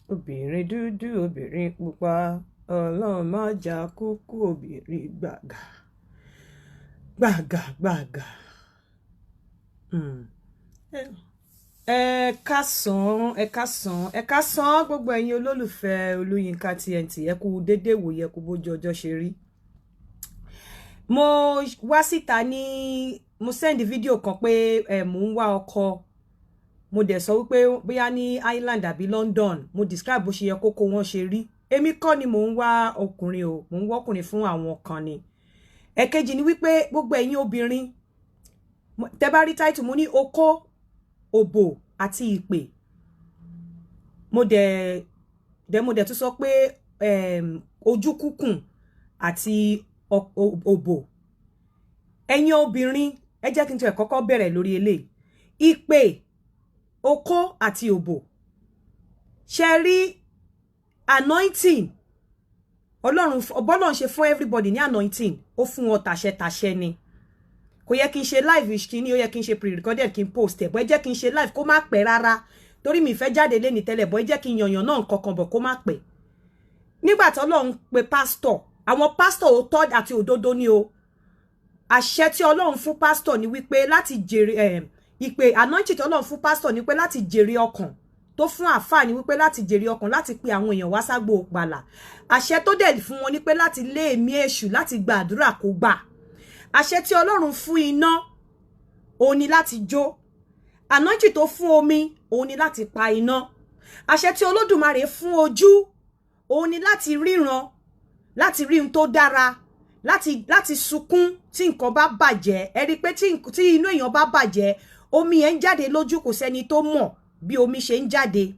Obìnrin dúdú, obìnrin pupa, Ọlọ́run má jà kúkú, obìnrin gbàgà gbàgà gbàgà. Ẹ káàsán, ẹ káàsán, ẹ káàsán, gbogbo ẹ̀yin olólùfẹ́ Olúyinká TNT. Ẹ kú déédéé wòye, ẹ kú bójú ọjọ́ ṣe rí. Mo wá síta ní mo send fídíò kan pé ẹ mò ń wá ọkọ. Mo dẹ̀ sọ wípé bóyá ní Ireland àbí London. Mo describe bó ṣe yẹ kókó wọn ṣe rí. Èmi kọ́ ni mò ń wá ọkùnrin o, mò ń wá ọkùnrin fún àwọn kan ni. Ẹ̀kejì ni wípé gbogbo ẹ̀yin obìnrin tẹ́ bá rí title, mo ní okó, òbò àti ìpè. Mo dẹ̀ tún sọ pé ojú kúkùn àti òbò. Ẹ̀yin obìnrin, ẹ jẹ́ kí n tún ẹ̀ kọ́kọ́ bẹ̀rẹ̀ lórí eléyìí: ìpè, okó àti òbò. Ṣe rí anointing Ọlọ́run, bọ́lọ́run ṣe fún everybody ní anointing, ó fún wọn tàṣẹ tàṣẹ ni. Kò yẹ kí n ṣe live kíní, ó yẹ kí n ṣe pre-recorded, kí n post ẹ̀ bọ́. Ẹ jẹ́ kí n ṣe live kó má pẹ́ rárá, torí mi fẹ́ jáde lé ní tẹ́lẹ̀ bọ́. Ẹ jẹ́ kí n yànyàn náà kankan bọ̀ kó má pẹ́. Nígbà tí Ọlọ́run pe pásítọ̀, àwọn pásítọ̀ òótọ́ àti òdodo ni o. Àṣẹ tí Ọlọ́run fún pásítọ̀ ni wípé láti jèrè ìpè. Anointing tí Ọlọ́run fún pásítọ̀ ni pé láti jèrè ọkàn, tó fún àáfàá ni wípé láti jèrè ọkàn, láti pe àwọn èèyàn wá ságbo ìgbàlà. Àṣẹ tó dẹ̀ fún wọn ni pé láti lé ẹ̀mí èṣù, láti gba àdúrà kó gbà. Àṣẹ tí Ọlọ́run fún iná, òun ni láti jó. Anointing tó fún omi, òun ni láti pa iná. Àṣẹ tí Olódùmarè fún ojú, òun ni láti ríran, láti rí ohun tó dára, láti sunkún tí nǹkan bá bàjẹ́. Ẹ rí i pé tí inú èèyàn bá bàjẹ́, omi yẹn ń jáde lójú, kò sẹ́ni tó mọ̀ bí omi ṣe ń jáde.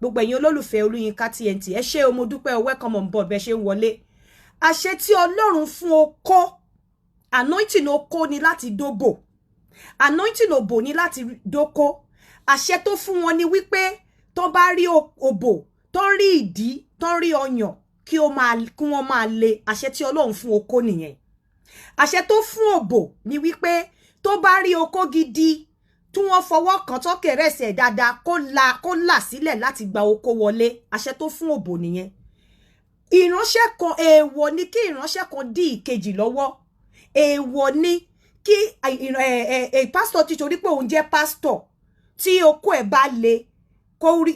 Gbogbo ẹ̀yin olólùfẹ́ Olúyinká TNT, ẹ ṣé o, mo dúpẹ́ o. Welcome on board bẹ́ẹ̀ ṣe ń wọlé. Àṣẹ tí Ọlọ́run fún okó, anointing okó ni láti dóbò, anointing òbò ni láti dóko. Àṣẹ tó fún wọn ni wípé tó bá rí òbò, tó rí ìdí, tó rí ọyàn, kí ó máa kí wọ́n máa le. Àṣẹ tí Ọlọ́run fún okó nìyẹn. Àṣẹ tó fún òbò ni wípé tó bá rí okó gidi tí wọ́n fọwọ́ kàn, tó kẹrẹsẹ̀ dáadáa, kó là sílẹ̀ láti gba okó wọlé. Àṣẹ tó fún òbò nìyẹn. Ìránṣẹ́ kan, èèwọ̀ ni kí ìránṣẹ́ kan dí ìkejì lọ́wọ́. Èèwọ̀ ni kí pásítọ̀ ti torí pé òun jẹ́ pásítọ̀, tí okó ẹ̀ bá le,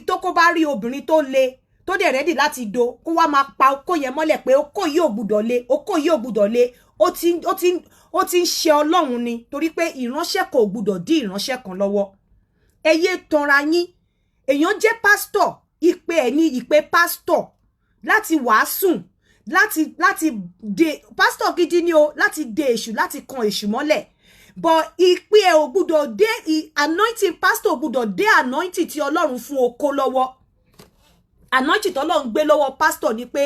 tó kó bá rí obìnrin tó le, tó dẹ̀ ready láti do, kó wá máa pa okó yẹn mọ́lẹ̀ pé okó yìí ò gbúdọ̀ le, okó yìí ò gbúdọ̀ le. Ó ti ń ṣe Ọlọ́run ni, torí pé ìránṣẹ́ kan ò gbúdọ̀ dí ìránṣẹ́ kan lọ́wọ́. Ẹ yé tanra yín. Èèyàn jẹ́ pásítọ̀, ìpè ẹ̀ ní ìpè pásítọ̀ láti wàásùn, láti de pásítọ̀ gidi ni o, láti de èṣù, láti kan èṣù mọ́lẹ̀, but ìpè ẹ̀ ò gbúdọ̀ dé, anointing pásítọ̀ ò gbúdọ̀ dé anointing tí Ọlọ́run fún okó lọ́wọ́. Anointing tí Ọlọ́run gbé lọ́wọ́ pásítọ̀ ni pé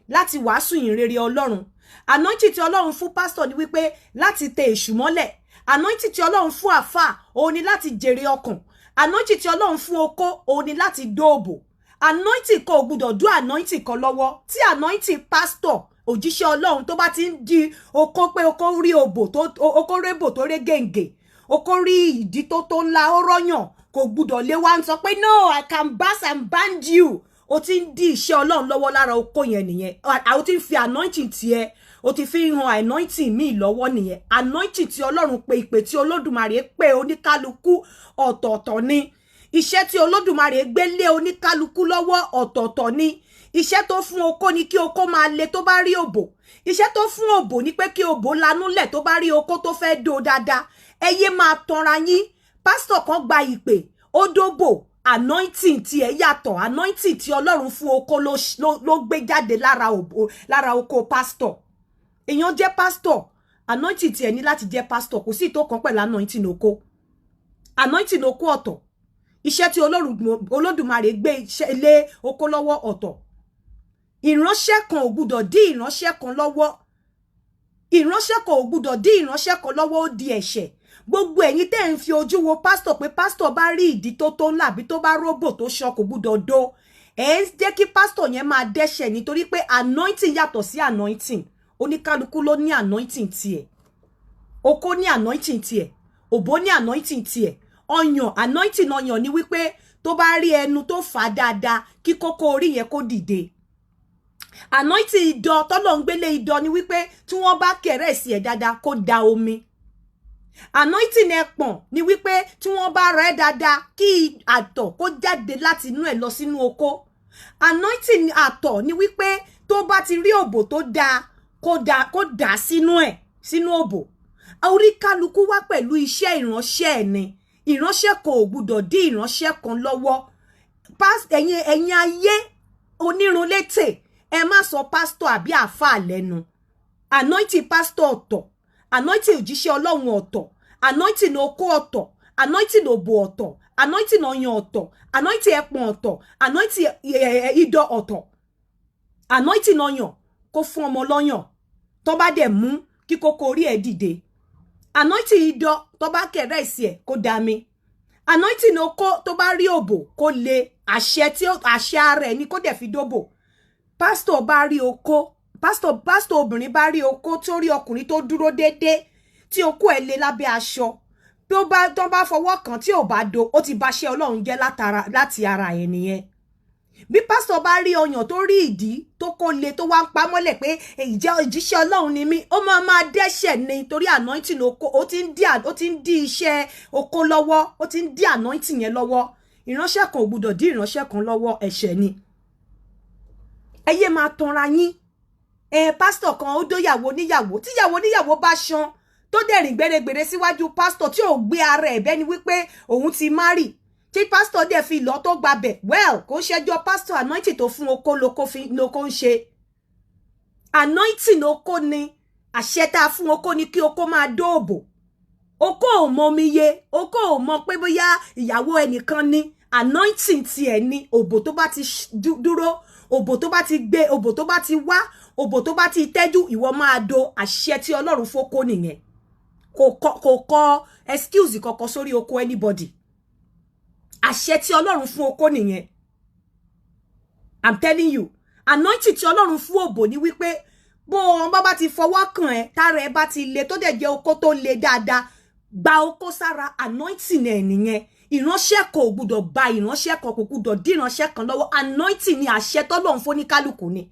láti wàásù ìhìnrere Ọlọ́run. Anointing tí Ọlọ́run fún pásítọ̀ ni wípé láti tẹ èṣù mọ́lẹ̀. Anointing tí Ọlọ́run fún àfà, òun ni láti jèrè ọkàn. Anointing tí Ọlọ́run fún okó, òun ni láti dóòbò. Anointing kan ò gbúdọ̀ dún anointing kan lọ́wọ́. Tí anointing pásítọ̀, òjíṣẹ́ Ọlọ́run, tó bá ti ń di okó pé okó rí òbò tó, okó rébò tó ré gèǹgè, okó rí ìdí tó ńlá, ó rọ́yàn, kò gbúdọ̀ lé wá ń sọ pé, "No, I can bash and band you." O ti ń dí iṣẹ́ Ọlọ́run lọ́wọ́ lára okó yẹn nìyẹn. O ti ń fi anointing tiẹ̀, o ti fi hàn anointing míì lọ́wọ́ nìyẹn. Anointing tí Ọlọ́run pe, ìpè tí Olódùmarè pé oníkálukú ọ̀tọ̀ọ̀tọ̀ ni. Iṣẹ́ tí Olódùmarè gbé lé oníkálukú lọ́wọ́ ọ̀tọ̀ọ̀tọ̀ ni. Iṣẹ́ tó fún okó ni kí okó máa le tó bá rí òbò. Iṣẹ́ tó fún òbò ni pé kí òbò lanúlẹ̀ tó bá rí okó tó fẹ́ dó dáadáa. Ẹ yé máa tanra yín. Pásítọ̀ kan gba ìpè, ó dóbò, anointing tí ẹ yàtọ̀. Anointing tí Ọlọ́run fún okó ló gbé jáde lára òbò, lára okó pásítọ̀. Èèyàn jẹ́ pásítọ̀, anointing tí ẹ ní láti jẹ́ pásítọ̀ kò sí ìtò kan pẹ̀lú anointing okó. Anointing okó ọ̀tọ̀, iṣẹ́ tí Olódùmarè gbé lé okó lọ́wọ́ ọ̀tọ̀. Ìránṣẹ́ kan ò gbúdọ̀ dí ìránṣẹ́ kan lọ́wọ́. Ìránṣẹ́ kan ò gbúdọ̀ dí ìránṣẹ́ kan lọ́wọ́, ó di ẹ̀ṣẹ̀. Gbogbo ẹ̀yin tẹ́ ń fi ojú wo pásítọ̀ pé pásítọ̀ bá rí ìdí tó ńlá àbí tó bá róbò tó ṣan, kò gbúdọ̀ do, ẹ̀ ń jẹ́ kí pásítọ̀ yẹn máa dẹ́ṣẹ̀, nítorí pé anointing yàtọ̀ sí anointing. Oníkálukú ló ní anointing tiẹ̀. Okó ní anointing tiẹ̀, òbò ní anointing tiẹ̀. Òbó ní anointing tiẹ̀. Ọyàn, anointing ọyàn ni wípé tó bá rí ẹnu tó fà á dáadáa, kí kókó orí yẹn kó dìde. Anointing idọ tọ́lọ̀ ń gbélé idọ ni wípé tí wọ́n bá kẹ̀rẹ́ sí ẹ̀ dáadáa, kó da omi. Anointing ẹpọ̀n ni wípé tí wọ́n bá rẹ́ dáadáa, kí àtọ̀ kó jáde láti inú ẹ̀ lọ sínú okó. Anointing àtọ̀ ni wípé tó bá ti rí òbò tó dáa, kó dà sínú ẹ̀, sínú òbò. Orí kálukú wá pẹ̀lú iṣẹ́ ìránṣẹ́ ẹ̀ ni. Ìránṣẹ́ kan ò gbúdọ̀ dí ìránṣẹ́ kan lọ́wọ́. Ẹ̀yin ayé onírunlétè, ẹ má sọ pásítọ̀ àbí àáfàá lẹ́nu. Anointing pásítọ̀ ọ̀tọ̀, anointing òjíṣẹ́ Ọlọ́run ọ̀tọ̀, anointing okó ọ̀tọ̀, anointing òbò ọ̀tọ̀, anointing ọyàn ọ̀tọ̀, anointing ẹpọ̀n ọ̀tọ̀, anointing idọ̀ ọ̀tọ̀. Anointing ọyàn, kó fún ọmọ lọ́yàn, tó bá dẹ̀ mú kí kókó orí ẹ̀ dìde. Anointing idọ̀, tó bá kẹ̀rẹ́ ìsì ẹ̀, kó dá mi. Anointing okó, tó bá rí òbò, kó le. Àṣẹ tí àṣẹ ara ẹ̀ ni kó dẹ̀ fi dóbò. Pásítọ̀ bá rí okó, pásítọ̀ obìnrin bá rí okó, tó rí ọkùnrin tó dúró déédéé, tí okó ẹ̀ le lábẹ́ aṣọ, bí ó bá tó bá fọwọ́ kàn, tí ò bá do, ó ti baṣẹ́ Ọlọ́run jẹ́ látara láti ara ẹ̀ nìyẹn. Bí pásítọ̀ bá rí ọyàn, tó rí ìdí tó kó le, tó wá ń pa mọ́lẹ̀ pé ìjẹ́ òjíṣẹ́ Ọlọ́run ni mí, ó máa máa dẹ́ṣẹ̀ ni, torí anointing oko, ó ti ń dí iṣẹ́ oko lọ́wọ́, ó ti ń dí anointing yẹn lọ́wọ́. Ìránṣẹ́ kan ò gbúdọ̀ dí ìránṣẹ́ kan lọ́wọ́, ẹ̀ṣẹ̀ ni. Ẹ yé máa tanra yín. Ẹ pásítọ̀ kan ó dóyàwó níyàwó, tíyàwó níyàwó bá ṣan, tó dẹ̀ rìn gbèrègbèrè síwájú pásítọ̀, tí ò gbé ara ẹ̀ bẹ́ni wípé òun ti marry, tí pásítọ̀ dẹ̀ fi lọ tó gbabẹ̀, well, kò ṣẹjọ́ pásítọ̀. Anointing tó fún okó lóko fi lóko ń ṣe. Anointing okó ni àṣẹ tá a fún okó ni kí okó máa dóòbò. Okó ò mọ omi ye, okó ò mọ pé bóyá ìyàwó ẹnìkan ni. Anointing tiẹ̀ ni òbò tó bá ti dúró, òbò tó bá ti gbé, òbò tó bá ti wá, òbò tó bá ti tẹ́jú, ìwọ máa do. Àṣẹ tí Ọlọ́run fókó nìyẹn. Kò kọ excuse kankan sórí oko anybody. Àṣẹ tí Ọlọ́run fún okó nìyẹn, I'm telling you. Anointing tí Ọlọ́run fún òbò ní wípé bó wọn bá ti fọwọ́ kàn ẹ́, tára ẹ bá ti le, tó dẹ̀ jẹ́ okó tó le dáadáa, gba okó sára. Anointing ẹ̀ nìyẹn. Ìránṣẹ́ kan ò gbúdọ̀ ba ìránṣẹ́ kan, kò gbúdọ̀ dí ìránṣẹ́ kan lọ́wọ́. Anointing ni àṣẹ tọ́lọ́run fún oníkálukú ni.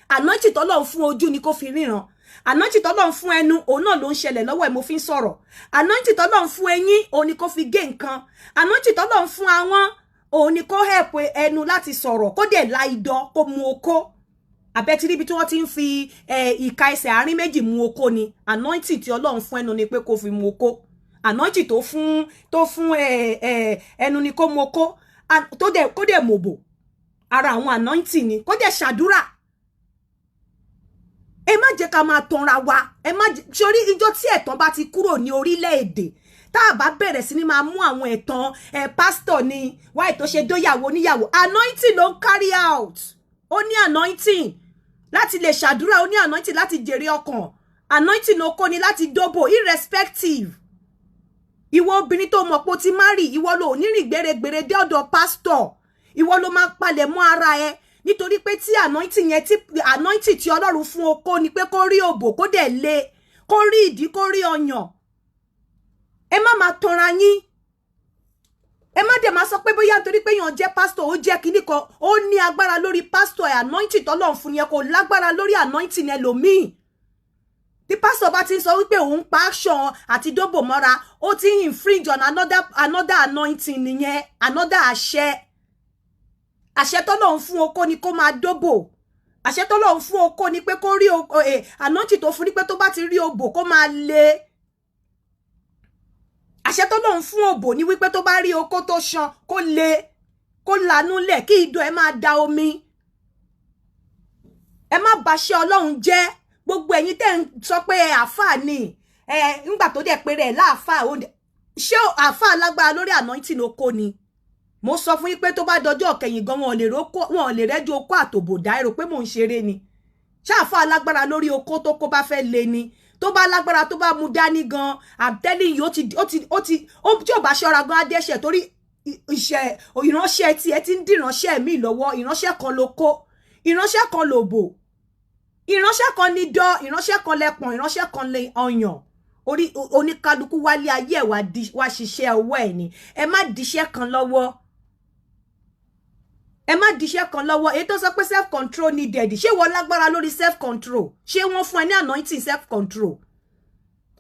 Anointing tọ́lọ́run fún ojú ni kó fi ríran. Anointing tọ́lọ́run fún ẹnu, òun náà ló ń ṣẹlẹ̀ lọ́wọ́ ẹ̀ mo fi ń sọ̀rọ̀. Anointing tọ́lọ́run fún eyín, òun ni kó fi gé nǹkan. Anointing tọ́lọ́run fún àwọn, òun ni kó help ẹnu láti sọ̀rọ̀, kó dẹ̀ la idọ̀, kó mu okó. Àbẹ́tí níbi tí wọ́n ti ń fi ìka ẹsẹ̀ àárín méjì mu okó ni. Anointing tí Ọlọ́run fún ẹnu ni pé kó fi mu okó. Anointing tó fún ẹnu ni kó mu okó, tó dẹ̀ kó dẹ̀ mòbò. Ara àwọn anointing ni kó dẹ̀ ṣàdúrà. Ẹ má jẹ́ ká máa tanra wa. Ẹ má sórí ìjọ tí ẹ̀tàn bá ti kúrò ní orílẹ̀-èdè, tá a bá bẹ̀rẹ̀ sí ní máa mú àwọn ẹ̀tàn ẹ̀, pásítọ̀ ni wáyé tó ṣe dóyàwó níyàwó. Anointing ló ń carry out. Ó ní anointing láti lè ṣàdúrà, ó ní anointing láti jèrè ọkàn. Anointing oko ni láti dóbò, irrespective. Ìwọ obìnrin tó mọ̀ pé o ti marry, ìwọ ló ní rìn gbèrègbèrè dé ọ̀dọ̀ pásítọ̀. Ìwọ ló máa palẹ̀ mọ́ ara ẹ, nítorí pé tí anointing yẹn, tí anointing tí Ọlọ́run fún okó ni pé kó rí òbò, kó dẹ̀ le, kó rí ìdí, kó rí ọyàn. Ẹ má máa tanra yín. Ẹ má dẹ̀ máa sọ pé bóyá nítorí pé èèyàn jẹ́ pásítọ̀, ó jẹ́ kinní kan, ó ní agbára lórí pásítọ̀ ẹ̀. Anointing tọ́lọ́run fún yẹn kò lágbára lórí anointing ẹlòmíì. Tí pásítọ̀ bá ti ń sọ wípé òun pa action àti dóbò mọ́ra, ó ti ń infringe on another anointing nìyẹn, another àṣẹ. Àṣẹ tọ́lọ́run fún okó ni kó máa dóbò. Àṣẹ tọ́lọ́run fún okó ni pé kó rí anointing tó fún ni pé tó bá ti rí òbò, kó máa le. Àṣẹ tọ́lọ́run fún òbò ni wípé tó bá rí okó tó ṣan, kó le, kó lanú lẹ̀, kí idọ̀ ẹ máa da omi. Ẹ má baṣẹ́ Ọlọ́run jẹ́. Gbogbo ẹ̀yin tẹ́ ń sọ pé àáfàá ni ẹ, ńgbà tó dẹ̀ pé rẹ̀ láàfáà, ṣé àáfàá lágbára lórí anointing oko ni? Mo sọ fún yín pé tó bá dọjọ́ kẹyìn gan, wọn ò lè rẹ́jú okó àtòbòdá. Ẹ rò pé mò ń ṣeré ni? Ṣé àáfàá lágbára lórí okó tó kó bá fẹ́ le ni? Tó bá lágbára, tó bá mu dání gan, I'm telling you, ó ti ó ti ó ti ó tí ò bá ṣọ́ra gan, á dẹ́ṣẹ̀, torí iṣẹ́ ìránṣẹ́ tí ẹ ti ń dìránṣẹ́ mi lọ́wọ́. Ìránṣẹ́ kan ló kó, ìránṣẹ́ kan ló bò, ìránṣẹ́ kan ní dọ́, ìránṣẹ́ kan lẹ́pọ̀n, ìránṣẹ́ kan lè ọyàn. Orí oníkálukú wálé ayé ẹ̀ wá ṣiṣẹ́ ọwọ́ ẹ̀ ni. Ẹ má diṣẹ́ kan lọ́wọ́, ẹ má diṣẹ́ kan lọ́wọ́. Èyí tó sọ pé self control needed, ṣé wọ́n lágbára lórí self control? Ṣé wọ́n fún ẹ ní anointing self control?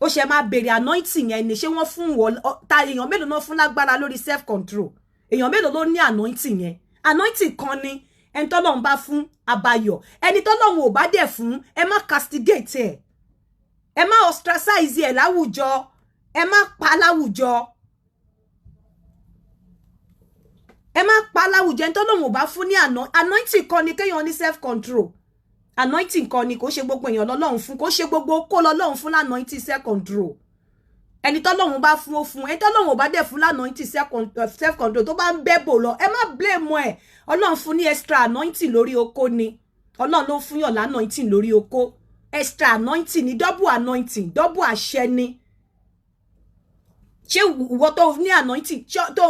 Ó ṣe máa béèrè anointing yẹn ni. Ṣé wọ́n fún wọ́n? Ta èèyàn mélòó náà fún lágbára lórí self control? Èèyàn mélòó ló ní anointing yẹn? Anointing kan ni ẹni tọ́lọ́run bá fún abayọ̀. Ẹni tọ́lọ́run ò bá dẹ̀ fún, ẹ má castigate ẹ, ẹ má ostracize ẹ láwùjọ, ẹ má pa láwùjọ, ẹ má pa láwùjọ. Ẹni tọ́lọ́run ò bá fún ní anointing kan ni kéèyàn ní self control. Anointing kan ni, kò ṣe gbogbo èèyàn lọ́lọ́run fún, kò ṣe gbogbo kó lọ́lọ́run fún anointing self control. Ẹni tọ́lọ́run bá fún, ó fún. Ẹni tọ́lọ́run ò bá dẹ̀ fún anointing self control, tó bá ń bẹ́bò lọ, ẹ má blame ẹ. Ọlọ́run fún ní extra anointing lórí oko ni. Ọlọ́run ló fún yàn anointing lórí oko. Extra anointing ni, double anointing, double àṣẹ ni. Ṣé ìwọ tó ní anointing,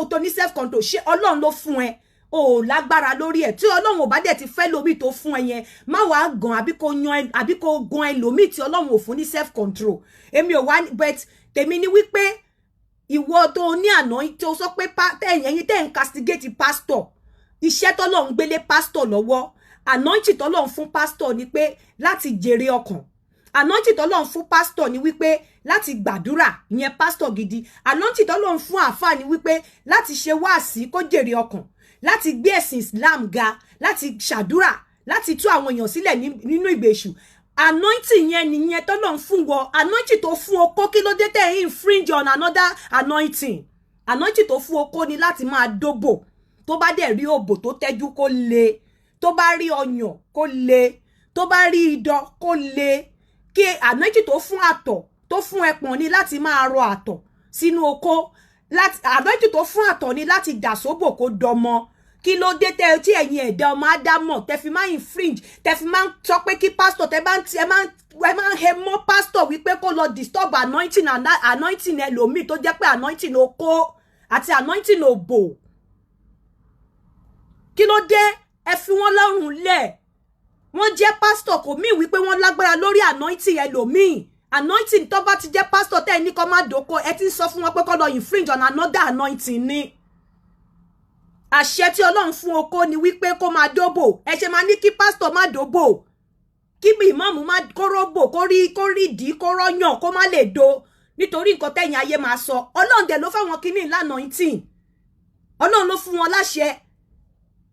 tó ní self control, ṣé Ọlọ́run ló fún ẹ? O ò lágbára lórí ẹ̀. Tí Ọlọ́run ò bá dẹ̀ ti fẹ́ lómi tó fún ẹ yẹn, má wàá gan àbí kò yan àbí kò gan ẹlòmíì tí Ọlọ́run ò fún ní self control. Èmi ò wá, but tèmi ni wípé ìwọ tó ní anointing tó sọ pé ẹ̀yin tẹ́ ń castigate pastor, iṣẹ́ tọ́lọ́run gbélé pastor lọ́wọ́, anointing tọ́lọ́run fún pastor ni pé láti jèrè ọkàn. Anointing tọ́lọ́run fún pastor ni wípé láti gbàdúrà, ìyẹn pastor gidi. Anointing tọ́lọ́run fún àáfàá ni wípé láti ṣe wáàsí kó jèrè ọkàn, láti gbé ẹ̀sìn Islam ga, láti ṣàdúrà, láti tú àwọn èèyàn sílẹ̀ nínú ìgbèṣù. Anointing yẹn nìyẹn tọ́lọ́run fún wọ. Anointing tó fún okó, kí ló dé tẹ̀ infringe on another anointing? Anointing tó fún okó ni láti máa dóbò. Tó bá dẹ̀ rí òbò tó tẹ́jú, kó le. Tó bá rí ọyàn, kó le. Tó bá rí idọ̀, kó le. Kí anointing tó fún àtọ̀, tó fún ẹpọ̀n ni láti máa rọ àtọ̀ sínú oko. Láti anointing tó fún àtọ̀ ni láti dà sóbò kó dọmọ. Kí ló dé tẹ tí ẹ̀yin ẹ̀dá ọmọ ádámọ̀ tẹ fi máa infringe, tẹ fi máa ń sọ pé kí pásítọ̀, tẹ bá ń ẹ máa ń he mọ́ pásítọ̀ wípé kó lọ disturb anointing, anointing ẹlòmíì tó jẹ́ pé anointing oko àti anointing òbò? Kí ló dé? Ẹ fi wọ́n lọ́rùn lẹ̀. Wọ́n jẹ́ pásítọ̀ kò mí wípé wọ́n lágbára lórí anointing ẹlòmíì. Anointing tó bá ti jẹ́ pásítọ̀ tẹ́ ẹ ní kó má dóko, ẹ ti ń sọ fún wọn pé kó lọ infringe on another anointing ni. Àṣẹ tí Ọlọ́run fún oko ni wípé kó máa dóbò. Ẹ ṣe máa ní kí pásítọ̀ má dóbò, kí ìmáàmù má kóróbò, kó rí, kó rí ìdí, kó rọ́yàn, kó má lè do, nítorí nǹkan tẹ̀yìn ayé máa sọ? Ọlọ́run dẹ̀ ló fáwọn kínní ìlànà anointing. Ọlọ́run ló fún wọn láṣẹ.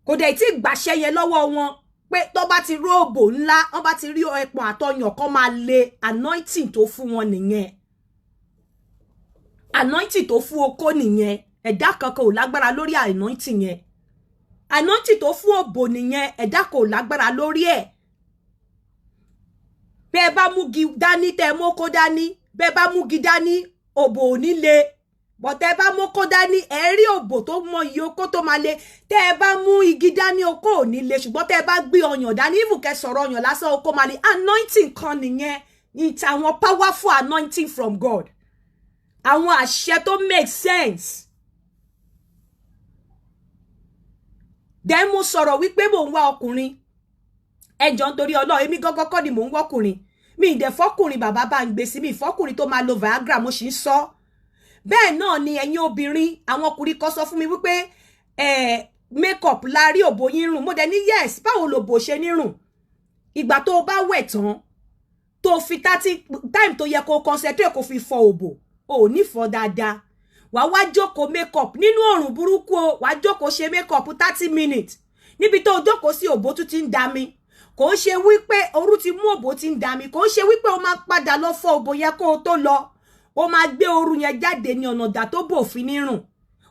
Kò dẹ̀ tí gbàṣẹ yẹn lọ́wọ́ wọn pé tó bá ti rí òbò ńlá, wọ́n bá ti rí ẹpọ̀n àtọyàn kan máa le. Anointing tó fún wọn nìyẹn. Anointing tó fún okó nìyẹn. Ẹ̀dá kankan ò lágbára lórí anointing yẹn. Anointing tó fún òbò nìyẹn. Ẹ̀dá kan ò lágbára lórí ẹ̀. Bẹ́ẹ̀ bá múgi dání, tẹ́ mókó dání, bẹ́ẹ̀ bá múgi dání, òbò ò ní le bọ̀tẹ́. Bá mókó dání, ẹ rí òbò tó mọ iye okó tó máa le. Tẹ́ ẹ bá mú igi dání, okó ò ní le. Ṣùgbọ́n tẹ́ ẹ bá gbé ọyàn dání, ìfùkẹ́ sọ̀rọ̀ ọyàn lásán, okó máa le. Anointing kan nìyẹn. It's àwọn powerful anointing from God, àwọn àṣẹ tó make sense. Then mo sọ̀rọ̀ wípé mò ń wá ọkùnrin. Ẹjọ́, nítorí Ọlọ́run, èmi gángan kọ́ ni mò ń wọ́kùnrin. Mi ìdẹ̀ fọ́kùnrin bàbá bá ń gbé sí mi, ìfọ́kùnrin tó máa lo Viagra. Mo sì ń sọ bẹ́ẹ̀ náà ni. Ẹ̀yin obìnrin, àwọn ọkùnrin kan sọ fún mi wípé make up la rí, òbò yín rùn. Mo dẹ̀ ní yes, báwo lòbò ṣe ní rùn? Ìgbà tó o bá wẹ̀ tán, tó fi thirty time tó yẹ kó concentrate kó fi fọ òbò, o ò ní fọ dáadáa. Wàá wá jókòó make up nínú òrùn burúkú o, wàá jókòó ṣe make up 30 minutes. Níbi tó o jókòó sí, òbò tún ti ń da mi. Kò ń ṣe wípé òru ti mú, òbò ti ń da mi. Kò ń ṣe wípé o máa padà lọ fọ òbò yẹn kó o tó lọ. O máa gbé ooru yẹn jáde ní ọ̀nà ìdá tó bòfin nírùn.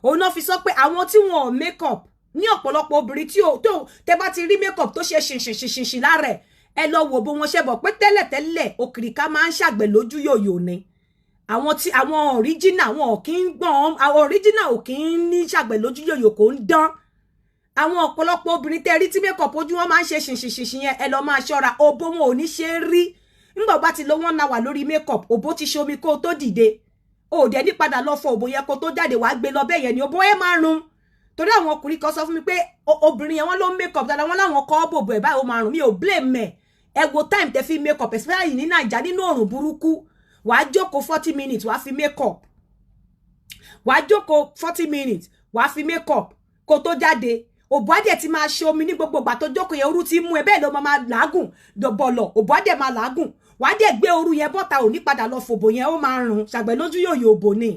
Òun náà fi sọ pé àwọn tí wọn ò make up ní ọ̀pọ̀lọpọ̀ obìnrin tí o tó tẹ bá ti rí make up tó ṣe ṣìnṣìnṣìnṣìn lára ẹ̀, ẹ lọ wò bó wọn ṣe bọ̀ pé tẹ́lẹ̀tẹ́lẹ̀ òkìrìkà máa ń ṣàgbẹ̀ lójú yòyò ni. Àwọn tí àwọn original, wọn ò kí ń gbọ́n. Àwọn original ò kí ń ní ṣàgbẹ̀ lójú yòyò, kò ń dán. Àwọn ọ̀pọ̀lọpọ̀ obìnrin tẹ́ rí tí make up ojú wọn máa ń ṣe ṣìnṣìnṣìnṣìn yẹn, ẹ lọ máa ṣọ́ra, òbò wọn ò ní ṣe é rí. Nígbà bá ti lo 1 hour lórí make up, òbò ti ṣomi kó o tó dìde. O dẹ̀ ní padà lọ fọ òbò yẹn kó tó jáde, wàá gbé lọ bẹ́ẹ̀ yẹn ni òbò ẹ máa run. Torí àwọn ọkùnrin kan sọ fún mi pé obìnrin yẹn, wọ́n ló ń make up dáadáa, wọ́n láwọn kọ́ bòbò ẹ̀ báyìí, ó máa rùn. Mi ò blame ẹ̀. Ẹ wo time tẹ fi make up, especially ní Naija nínú òrùn burúkú. Wàá jókòó 40 minutes, wàá fi make up. Wàá jókòó 40 minutes, wàá fi make up kó tó jáde. Òbò á dẹ̀ ti máa ṣe omi ní gbogbo ìgbà tó jókòó yẹn. Ooru ti mú ẹ, bẹ́ẹ̀ ló máa làágùn bọ̀lọ̀. Òbò á dẹ̀ máa làágùn. Wàá dẹ̀ gbé ooru yẹn bọ́ta, ò ní padà lọ fòbò yẹn, ó máa rùn. Ṣàgbẹ̀ lójú yòòyò òbò ni.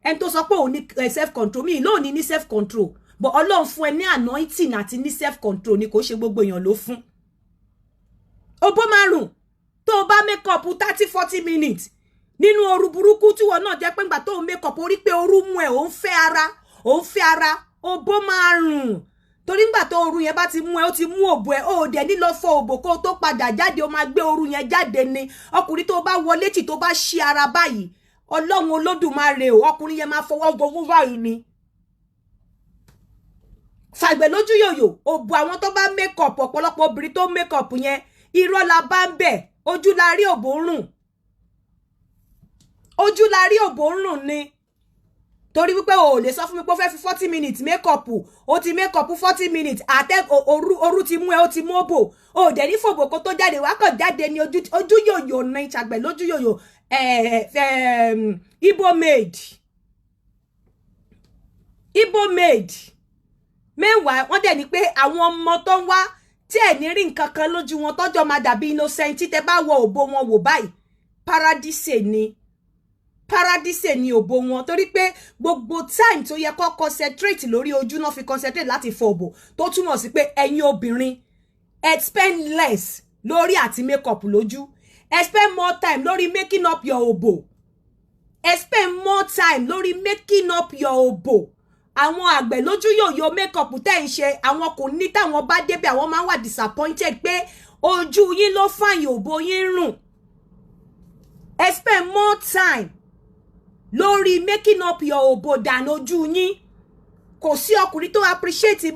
Ẹni tó sọ pé òun ní self control, mi lóò ní self control, but Ọlọ́run fún ẹ ní anointing àti ní self control ni. Kò ṣe gbogbo èèyàn ló fún. Òbò máa rùn tó o bá make up 30, 40 minutes nínú ooru burúkú, tí wọn náà jẹ́ pé ńgbà tó o make up orí pé ooru mú ẹ, òun fẹ́ ara, òun fẹ́ ara, òbò máa rùn. Torí ńgbà tó ooru yẹn bá ti mú ẹ, ó ti mú òbò ẹ, ó dẹ̀ ní lọ fọ òbò kó o tó padà jáde, ó máa gbé ooru yẹn jáde ni. Ọkùnrin tó bá wọlé tì, tó bá ṣí ara báyìí, Ọlọ́run Olódùmarè o, ọkùnrin yẹn máa fọwọ́ gbogbo báyìí ni. Fàgbẹ̀ lójú yòyò òbò àwọn tó bá make up, ọ̀pọ̀lọpọ̀ obìnrin tó make up yẹn, irọ́ la bá ń bẹ̀. Ojú la rí, òbò ń rùn. Ojú la rí, òbò ń rùn ni. Torí wípé o ò lè sọ fún mi pé ó fẹ́ fi 40 minutes make up, o ti make up 40 minutes, àtẹ òru, òru ti mú ẹ, ó ti mú òbò, o ò dẹ̀ ní fòbò kó tó jáde. Wá kàn jáde ní ojú yòyò ní ìṣàgbẹ̀ lójú yòyò. Ibo made, Ibo made. Meanwhile, wọ́n dẹ̀ ní pé àwọn ọmọ tó ń wá tí ẹ̀ ní rí nǹkan kan lójú wọn, tọ́jọ́ máa dàbí innocent. Tí tẹ bá wọ òbò wọn wò báyìí, paradise ni, paradise ni òbò wọn. Torí pé gbogbo time tó yẹ kó concentrate lórí ojú náà fi concentrate láti fọ òbò, tó túmọ̀ sí pé ẹ̀yin obìnrin, ẹ spend less lórí àti make up lójú, ẹ spend more time lórí making up your òbò. Ẹ spend more time lórí making up your òbò. Àwọn àgbẹ̀ lójú yòyò makeup tẹ́ ń ṣe, àwọn kò ní táwọn bá débẹ̀, àwọn máa ń wà disappointed pé ojú yín ló fàyìn, òbò yín rùn. Ẹ spend more time lórí making up your òbò than ojú yín. Kò sí ọkùnrin tó appreciate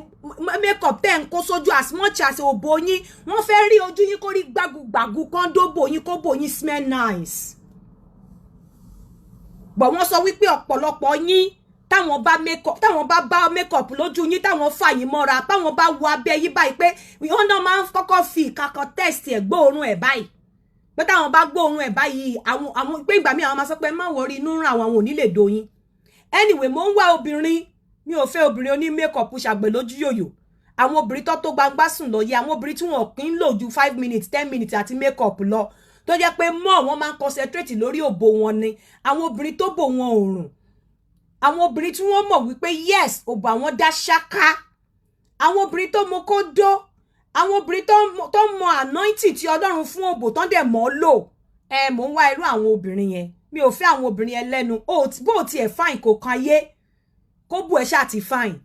makeup tẹ́ ń kó sójú as much as òbò yín. Wọ́n fẹ́ rí ojú yín kó rí gbàgùgbàgù kan dóbò yín, kó bò yín smell nice. But wọ́n sọ wípé ọ̀pọ̀lọpọ̀ yín, táwọn bá makeup, táwọn bá bá makeup lójú yín, táwọn fà yín mọ́ra, báwọn bá wo abẹ́ yín báyìí, pé wọ́n náà máa ń kọ́kọ́ fi ìka kan test ẹ̀, gbóòórùn ẹ̀ báyìí, pé táwọn bá gbóòórùn ẹ̀ báyìí, àwọn pé ìgbà míì àwọn máa sọ pé má worry, inú ràn àwọn, àwọn ò ní lè doyin. Anyway, mo ń wá obìnrin. Mi ò fẹ́ obìnrin oní makeup ṣàgbẹ̀ lójú yòyò. Àwọn obìnrin tó tó gbangba sùn lọ yẹ, àwọn obìnrin tí wọn kì í lò ju 5 minutes, 10 minutes àti makeup lọ, tó jẹ́ pé mọ́ wọn máa ń concentrate lórí òbò wọn ni. Àwọn obìnrin tó bò wọn òrùn, àwọn obìnrin tí wọ́n mọ̀ wípé yes, òbò àwọn dá ṣáká, àwọn obìnrin tó mọ kó dó, àwọn obìnrin tó mọ anointing tí Ọlọ́run fún òbò, tó ń dẹ̀ mọ́ lò. Ẹ mò ń wá irú àwọn obìnrin yẹn. Mi ò fẹ́ àwọn obìnrin ẹlẹ́nu. Bó tiẹ̀ fine, kò kan ayé, kó bù ẹ ṣáà ti fine.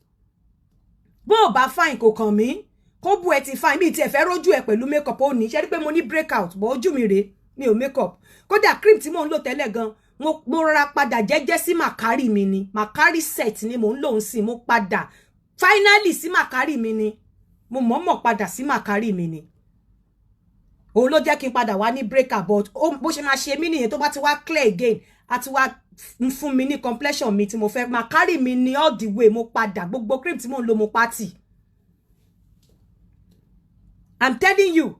Bó o bá fine, kò kàn mí, kó bù ẹ ti fine. Mi tiẹ̀ fẹ́ rójú ẹ pẹ̀lú makeup. Ó ní ṣe rí pé mo ní breakout bọ́ ojú mi rèé, mi ò makeup. Kódà cream tí mò ń lò tẹ́lẹ̀ gan, mo rọra padà jẹ́jẹ́ sí Makari mi ni. Makari set ni mò ń lò ń sìn. Mo padà finally sí Makari mi ni. Mo mọ̀ọ́mọ̀ padà sí Makari mi ni. Òun ló jẹ́ kí n padà wá ní breakout. But bó ṣe máa ṣe mí nìyẹn, tó bá ti wá clear again, á ti wá fún mi ní complexion mi tí mo fẹ́. Makari mi ni all the way. Mo padà gbogbo cream tí mò ń lò, mo pátì. I'm telling you,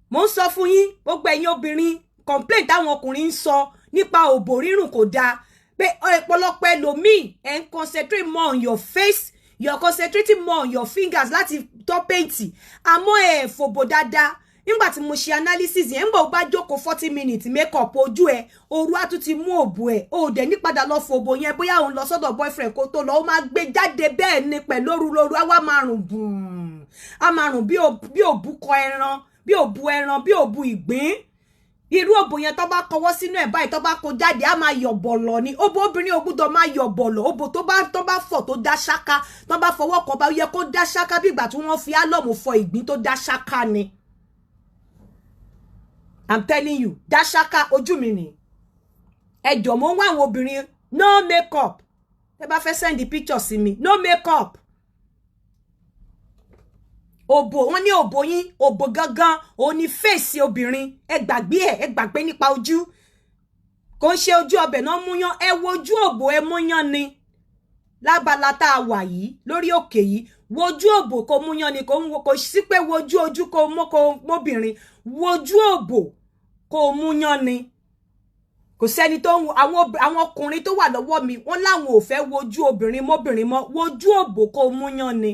mo ń sọ fún yín, gbogbo ẹ̀yin obìnrin, complaint táwọn ọkùnrin ń sọ nípa òbò rírùn kò dáa, pé ọ̀pọ̀lọpọ̀ ẹlòmíì, ẹ̀ ń concentrate more on your face, you're concentrating more on your fingers láti tọ́ paint, àmọ́ ẹ̀ fòbò dáadáa. Nígbà tí mo ṣe analysis yẹn, ńgbà ó bá jókòó 40 minutes make up ojú ẹ, ooru á tún ti mú òbò ẹ, ó dẹ̀ ní padà lọ fòbò yẹn. Bóyá òun lọ sọ́dọ̀ boyfriend kó tó lọ, ó máa gbé jáde bẹ́ẹ̀ ni pẹ̀lú òru lóru, á wá máa rùn bùn, á máa rùn bí òbúkọ ẹran, bí òbu ẹran, bí òbu ìgbín. Irú òbò yẹn, tó bá kọwọ́ sínú ẹ̀ báyìí, tó bá kó jáde, á máa yọ̀ bọ̀lọ̀ ni. Òbò obìnrin ò gbúdọ̀ máa yọ̀ bọ̀lọ̀. Òbò tó bá fọ̀ tó dá ṣáká, tó bá fọwọ́ kàn bá yẹ kó dá ṣáká, bí ìgbà tí wọ́n fi álọ̀mù fọ ìgbín tó dá ṣáká ni. I'm telling you, dá ṣáká. Ojú mi ni. Ẹ jọ̀ọ́, mo ń wá àwọn obìnrin no makeup. Ẹ bá fẹ́ send the picture sí mi, no makeup, òbò wọn ní òbò yín, òbò gangan òun ni face obìnrin. Ẹ gbàgbé ẹ, ẹ gbàgbé nípa ojú. Kò ń ṣe ojú ọbẹ̀ náà múyán. Ẹ wojú òbò, ẹ múyán ni. Lábala tá a wà yìí, lórí òkè yìí, wojú òbò kò múyán ni. Kò sí pé wojú ojú kò mọ́, kò mọ́bìnrin, wojú òbò kò múyán ni. Kò sẹ́ni tó ń àwọn ọkùnrin tó wà lọ́wọ́ mi, wọ́n láwọn ò fẹ́ wojú obìnrin mọ́bìnrin mọ́. Wojú òbò kó mú yán ni.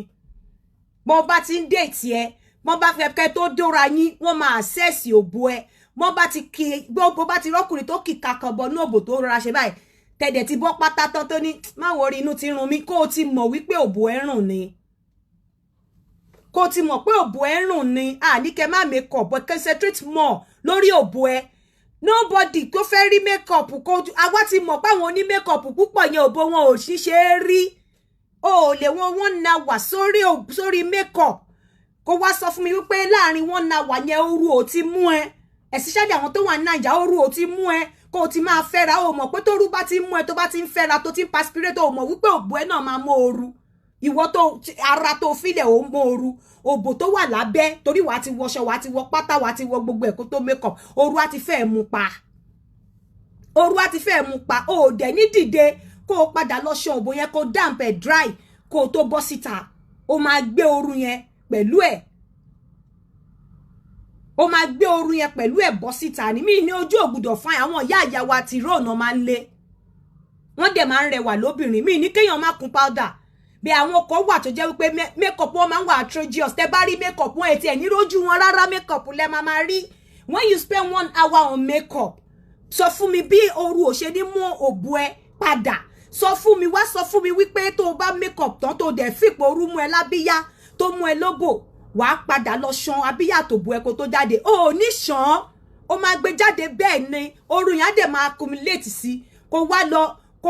Bọ́n bá ti ń date ẹ, wọ́n bá fẹ́ kẹ́ tó dóra yín, wọ́n máa assess òbò ẹ. Wọ́n bá ti kí gbogbo bá ti rọ́kùnrin tó kì kankan bọ̀ ní òbò tó rọra ṣe báyìí, tẹ̀dẹ̀ ti bọ́ pátá tán, tó ní má worry, inú ti run mí, kó o ti mọ̀ wípé òbò ẹ rùn ni. Kó o ti mọ̀ pé òbò ẹ rùn ni. Àní kẹ́ má make up, but concentrate more lórí òbò ẹ. Nobody tó fẹ́ rí make up kó àwa ti mọ̀ pé àwọn oní make up púpọ̀ yẹn, òbò wọn ò ṣiṣẹ́ rí. O ò lè wọn 1 hour sórí make up, kó wá sọ fún mi wípé láàrin 1 hour yẹn, ooru ò ti mú ẹ, especially àwọn tó wà ní Nàìjà, ooru ò ti mú ẹ kó o ti máa fẹ́ra. O mọ̀ pé tóru bá ti mú ẹ, tó bá ti ń fẹ́ra, tó ti ń perspirate, o mọ̀ wípé òbò ẹ náà máa mú ooru. Ìwọ tó ara tó filẹ̀, ò ń mú ooru. Òbò tó wà lábẹ́, torí wàá ti wọṣọ, wàá ti wọ pátá, wàá ti wọ gbogbo ẹ̀ kó tó make up, ooru á ti fẹ́ mú pa, ooru á ti fẹ́ mú pa. O ò dẹ̀ ní dìde kó o padà lọ ṣan òbò yẹn, kó damp ẹ̀ dry kó o tó bọ́ síta. O máa gbé ooru yẹn pẹ̀lú ẹ̀, o máa gbé ooru yẹn pẹ̀lú ẹ̀ bọ́ síta ní mí ní ojú ògbùdọ̀ fún àwọn ìyá ìyá wa tí róònà máa ń lé, wọ́n dẹ̀ máa ń rẹwà lóbìnrin. Mí ní kéèyàn má kun powder bí àwọn kan wà tó jẹ́ wípé makeup wọn máa ń wà atrocious. Tẹ́ bá rí makeup wọn, ẹ̀ tiẹ̀ ní rójú wọn rárá, makeup lẹ́ máa máa rí. When you spend 1 hour on makeup, sọ fún mi bí ooru ò ṣe ní mú òbò ẹ padà. Sọ fún mi, wá sọ fún mi wípé tó o bá makeup tán, tó o dẹ̀ fìpò ooru mú ẹ lábíyá, tó mú ẹ lóbò, wàá padà lọ ṣan abíyá àtòbò ẹ kó tó jáde. O ò ní ṣan, ó máa gbé jáde bẹ́ẹ̀ ni. Ooru yẹn á dẹ̀ máa accumulate sí kó wá lọ, kó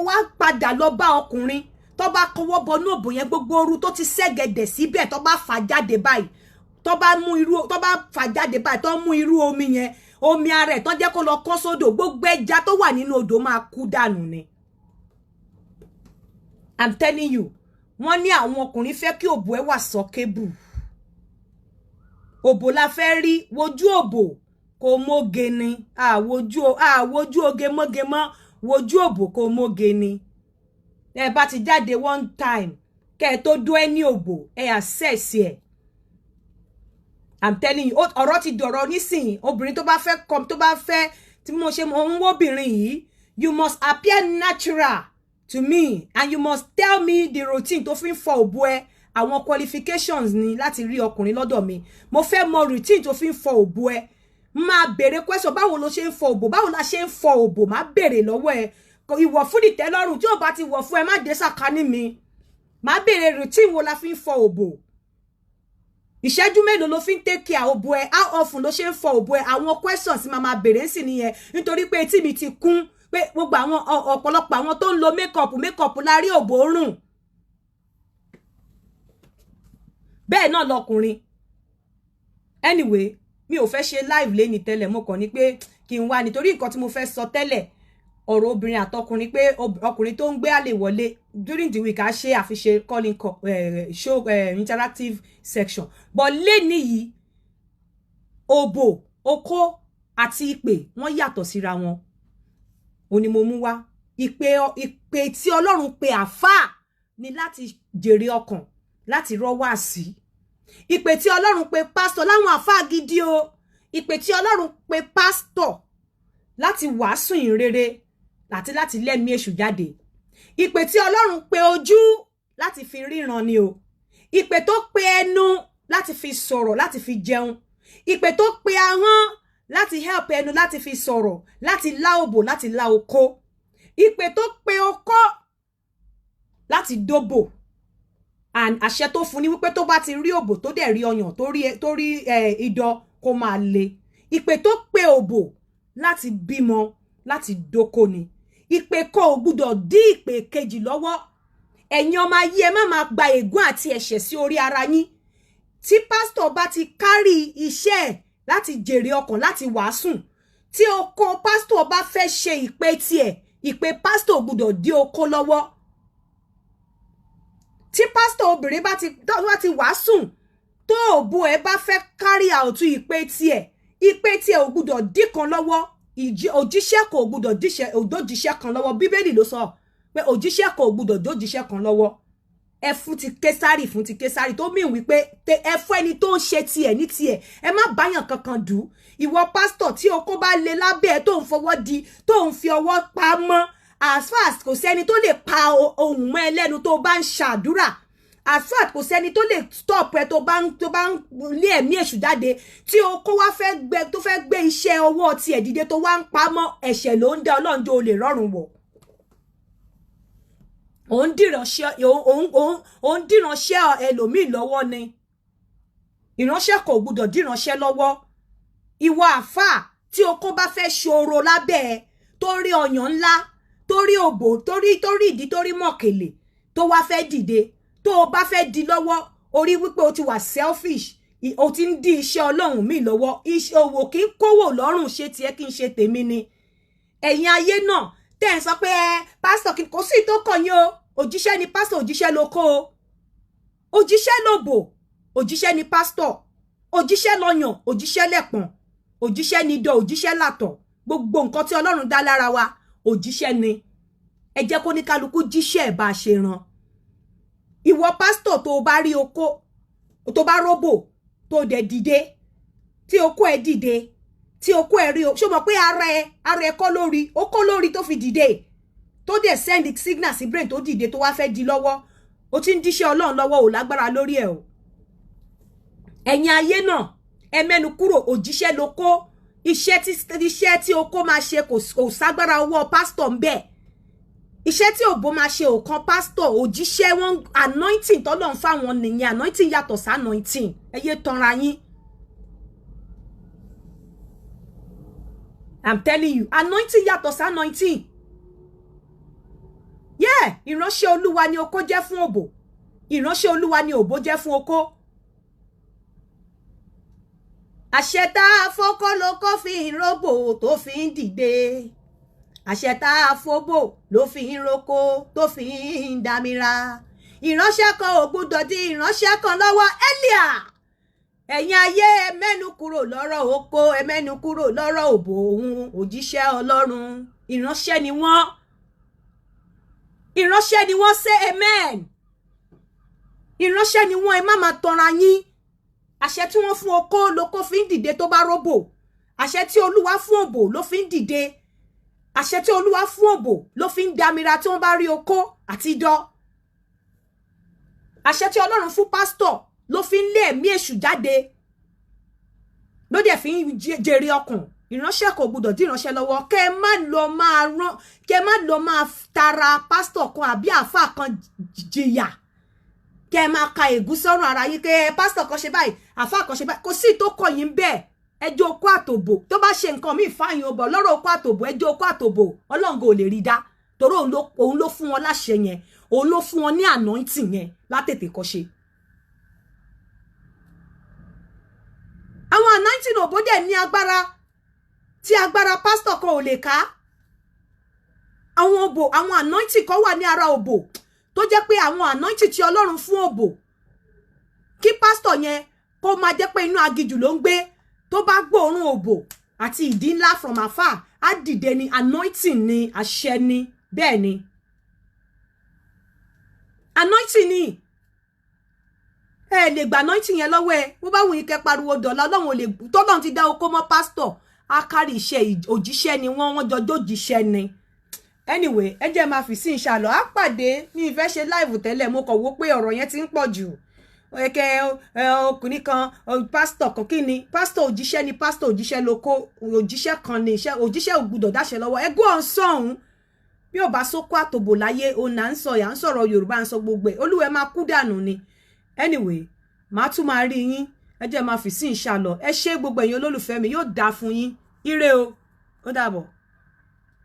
wá padà lọ bá ọkùnrin, tó bá kọwọ́ bọnú òbò yẹn, gbogbo ooru tó ti ṣẹ́gẹ̀dẹ̀ síbẹ̀, tó bá fà jáde báyìí, tó bá mú irú, tó bá fà jáde báyìí, tó mú irú omi yẹn, omi ara ẹ̀, tó jẹ́ kó lọ kán sódò, gbogbo ẹja tó wà nínú odò máa kú dànù ni. I'm telling you. Wọ́n ní àwọn ọkùnrin fẹ́ kí òbò ẹ wà suckable. Òbò la fẹ́ rí. Wojú òbò kò móge ni. Àwojú oge móge mọ́. Wojú òbò kò móge ni. Ẹ bá ti jáde one time, kẹ́ ẹ tó dó ẹ ní òbò, ẹ assess ẹ. I'm telling you, ọ̀rọ̀ ti dọ̀rọ̀ nísìnyí. Obìnrin tó bá fẹ́ kọ́, tó bá fẹ́ tí mo ṣe mo ń wóbìnrin yìí, you must appear natural to me and you must tell me the routine tó fi ń fọ òbò ẹ. Àwọn qualifications ni láti rí ọkùnrin lọ́dọ̀ mi. Mo fẹ́ mọ routine tó fi ń fọ òbò ẹ. Máa béèrè question: báwo ló ṣe ń fọ òbò? Báwo la ṣe ń fọ òbò? Máa béèrè lọ́wọ́ ẹ. Ìwọ̀ fún ìtẹ́lọ́rùn, tí ò bá ti wọ̀ fún ẹ, má dé sàkání mi. Máa béèrè routine wo la fi ń fọ òbò, ìṣẹ́jú mélòó ló fi ń take care òbò ẹ, how often ló ṣe ń fọ òbò ẹ. Àwọn questions máa máa béèrè ń sì nìyẹn, nítorí pé etí mi ti kún pé gbogbo àwọn ọ̀pọ̀lọpọ̀ àwọn tó ń lo makeup, makeup la rí, òbò rùn. Bẹ́ẹ̀ náà lọkùnrin. Anyway, mi ò fẹ́ ṣe live léni tẹ́lẹ̀. Mo kàn ní pé kí n wá nítorí nǹkan tí mo fẹ́ sọ tẹ́lẹ̀, ọ̀rọ̀ obìnrin àtọkùnrin, pé ọkùnrin tó ń gbé àlè wọlé during the week, á ṣe àfiṣe calling show, interactive section. But léni yìí, òbò, okó àti ìpè, wọ́n yàtọ̀ síra wọn. Ó ní mo mú wá ìpè. Ìpè tí Ọlọ́run pe àfáà ni láti jèrè ọkàn, láti rọ́ wá sí. Ìpè tí Ọlọ́run pe pásítọ̀ láwọn àfáà gidi o, ìpè tí Ọlọ́run pe pásítọ̀, láti wàásù ìrere àti láti lẹ́mí èṣù jáde. Ìpè tí Ọlọ́run pe ojú, láti fi ríran ni o. Ìpè tó pe ẹnu, láti fi sọ̀rọ̀, láti fi jẹun. Ìpè tó pe ahọ́n, láti help ẹnu, láti fi sọ̀rọ̀, láti lá òbò, láti lá okó. Ìpè tó pe okó, láti dóbò. And àṣẹ tó fún ni wípé tó bá ti rí òbò, tó dẹ̀ rí ọyàn, tó rí idọ, kó máa le. Ìpè tó pe òbò, láti bímọ, láti dóko ni. Ìpè kan ò gbúdọ̀ dí ìpè kejì lọ́wọ́. Ẹ̀yin ọmọ ayé, ẹ má máa gba ègún àti ẹ̀ṣẹ̀ sí orí ara yín. Tí pásítọ̀ bá ti kárí iṣẹ́ ẹ̀ láti jèrè ọkàn, láti wàásùn, tí oko pásítọ̀ bá fẹ́ ṣe ìpè tiẹ̀, ìpè pásítọ̀ ò gbúdọ̀ dí oko lọ́wọ́. Tí pásítọ̀ obìnrin bá ti wàásùn, tó òbò ẹ bá fẹ́ carry out ìpè tiẹ̀, ìpè tiẹ̀ ò gbúdọ̀ dí kan lọ́wọ́. Òjíṣẹ́ kò gbúdọ̀ díṣẹ́ òdòjíṣẹ́ kan lọ́wọ́. Bíbélì ló sọ pé òjíṣẹ́ kò gbúdọ̀ dójíṣẹ́ kan lọ́wọ́. Ẹ fún ti Késárì fún ti Késárì, tó mìíràn wípé ẹ fún ẹni tó ń ṣe tiẹ̀ ní tiẹ̀. Ẹ má báyàn kankan dù. Ìwọ pásítọ̀ tí okó bá le lábẹ́ ẹ, tó ń fọwọ́ di, tó ń fi ọwọ́ pa mọ́, as far as kò sẹ́ni tó lè pa ohùn mọ́ ẹ lẹ́nu tó bá ń ṣàdúrà, as far as kò sẹ́ni tó lè stop ẹ tó bá ń lé ẹ̀mí èṣù jáde, tí okó wá fẹ́ gbé, tó fẹ́ gbé iṣẹ́ ọwọ́ tiẹ̀ dìde, tó wá ń pa mọ́, ẹ̀ṣẹ̀ ló ń dá. Ọlọ́run jẹ́ o lè rọrùn wọ̀. Òun dìránṣẹ́ ẹlòmíì lọ́wọ́ ni. Ìránṣẹ́ kò gbúdọ̀ dìránṣẹ́ lọ́wọ́. Ìwọ àáfàá tí okó bá fẹ́ ṣòro lábẹ́ ẹ, tó rí ọyàn ńlá, tó rí òbò, tó rí ìdí, tó rí mọ̀kèlè, tó wá fẹ́ dìde, tó o bá fẹ́ di lọ́wọ́, orí wípé o ti wà selfish, o ti ń dí iṣẹ́ Ọlọ́run mi lọ́wọ́. Iṣẹ́ òwò kì í kówó lọ́rùn, ṣe tiẹ̀ kí n ṣe tèmi ni. Ẹ̀yin ayé náà tẹ́ ẹ̀ sọ pé ẹ pásítọ̀, kò sí tó kàn yín o. Òjíṣẹ́ ni pásítọ̀, òjíṣẹ́ ló kó o, òjíṣẹ́ ló bò, òjíṣẹ́ ni pásítọ̀, òjíṣẹ́ lọ́yàn, òjíṣẹ́ lẹ̀pọ̀n, òjíṣẹ́ ni idọ̀, òjíṣẹ́ làtọ̀. Gbogbo nǹkan tí Ọlọ́run dá lára wa, òjíṣẹ́ ni. Ẹ jẹ́ kó ní kálukú jíṣẹ́ ẹ̀ bá a ṣe ràn. Ìwọ pásítọ̀ tó o bá rí okó, tó bá róbò, tó dẹ̀ dìde, tí okó ẹ dìde, tí okó ẹ rí o, ṣó mọ̀ pé ara ẹ kọ́ lórí ó kọ́ lórí tó fi dìde, tó dẹ̀ send signal sí brain tó dìde, tó wá fẹ́ di lọ́wọ́, o ti ń díṣẹ́ Ọlọ́run lọ́wọ́, ò lágbára lórí ẹ̀ o. Ẹ̀yin ayé náà, ẹ mẹ́nu kúrò. Òjíṣẹ́ ló kó. Iṣẹ́ tí okó máa ṣe, kò ságbára ọwọ́ pásítọ̀ ń bẹ̀. Iṣẹ́ tí òbó máa ṣe ò kan pásítọ̀. Òjíṣẹ́ wọn, anointing tọ́lọ́run fáwọn nìyẹn. Anointing yàtọ̀ sí anointing. Ẹ yé tanra yín. I'm telling you, anointing yàtọ̀ sí anointing. Yeah, ìránṣẹ́ Olúwa ni okó jẹ́ fún òbò, ìránṣẹ́ Olúwa ni òbó jẹ́ fún okó. Àṣẹ tá a fọ́kọ́ lóko fi ń róbò tó fi ń dìde, àṣẹ tá a fóbò ló fi ń roko tó fi ń damira. Ìránṣẹ́ kan ò gbúdọ̀ di ìránṣẹ́ kan lọ́wọ́. Elia, ẹ̀yin ayé, ẹ mẹ́nu kúrò lọ́rọ̀ oko, ẹ mẹ́nu kúrò lọ́rọ̀ òbò. Òun òjíṣẹ́ Ọlọ́run, ìránṣẹ́ ni wọ́n, ìránṣẹ́ ni wọ́n. Say amen. Ìránṣẹ́ ni wọ́n. Ẹ má máa tanra yín. Àṣẹ tí wọ́n fún okó lóko fi ń dìde tó bá róbò. Àṣẹ tí Olúwa fún òbò ló fi ń dìde. Àṣẹ tí Olúwa fún òbò ló fi ń damira tí wọ́n bá rí okó àti idọ́. Àṣẹ tí Ọlọ́run fún pásítọ̀ ló fi ń lé ẹ̀mí èṣù jáde, ló dẹ̀ fi ń jèrè ọkàn. Ìránṣẹ́ kò gbúdọ̀ dí ìránṣẹ́ lọ́wọ́. Kẹ́ ẹ má lọ máa rán, kẹ́ ẹ má lọ máa tara pásítọ̀ kan àbí àáfàá kan jìyà, kẹ́ ẹ máa ka ègún sọ́rùn ara yín, kẹ́ ẹ pásítọ̀ kan ṣe báyìí, àáfàá kan ṣe báyìí. Kò sí tó kọ̀ yín bẹ́ẹ̀. Ẹjọ́ okó àtòbò tó bá ṣe nǹkan míì fáyín ọbọ̀ lọ́rọ̀ okó àtòbò, ẹjọ́ okó àtòbò, Ọlọ́run kò lè rí dá, torí òun ló fún wọn láṣẹ yẹn, òun ló fún wọn ní anointing yẹn látètè kọ́ ṣe. Àwọn anointing òbó dẹ̀ ní agbára tí agbára pásítọ̀ kan ò lè ká. Àwọn òbò, àwọn anointing kan wà ní ara òbò tó jẹ́ pé àwọn anointing tí Ọlọ́run fún òbò, kí pásítọ̀ yẹn kó máa jẹ́ pé inú aginjù ló ń gbé, tó bá gbóòórùn òbò àti ìdí ńlá from afar, á dìde ni. Anointing ni, àṣẹ ni. Bẹ́ẹ̀ ni, anointing ni. Ẹ lè gba anointing yẹn lọ́wọ́ ẹ. Bó bá wù yín kẹ́ pariwo dọ̀la, Ọlọ́run ò lè tọ́lọ́run ti dá okó mọ́ pásítọ̀, á kárí iṣẹ́. Òjíṣẹ́ ni wọ́n, wọ́n jọjọ́ òjíṣẹ́ ni. Anyway, ẹ jẹ́ máa fi sí ìṣàlọ̀ á pàdé. Mi ì fẹ́ ṣe live tẹ́lẹ̀, mo kàn wò pé ọ̀rọ̀ yẹn ti ń pọ̀ jù. Ẹkẹ ọkùnrin kan, pásítọ̀ kan, kí ni pásítọ̀? Òjíṣẹ́ ni pásítọ̀, òjíṣẹ́ ló kó, òjíṣẹ́ kan ni iṣẹ́ òjíṣẹ́ ò gbúdọ̀ dáṣẹ lọ́wọ́. Ẹ gbọ́ ọ̀sán bí ò bá sókó àtòbò láyé, òun là ń sọ, yà ń sọ̀rọ̀ Yorùbá, ń sọ gbogbo ẹ̀, olúwẹ̀ máa kú dànù ni. Anyway, màá tún máa rí yín. Ẹ jẹ́ máa fi sí ìṣàlọ̀. Ẹ ṣé gbogbo ẹ̀yin olólùfẹ́ mi, yóò dáa fún yín. Ire o, ó dàbọ̀.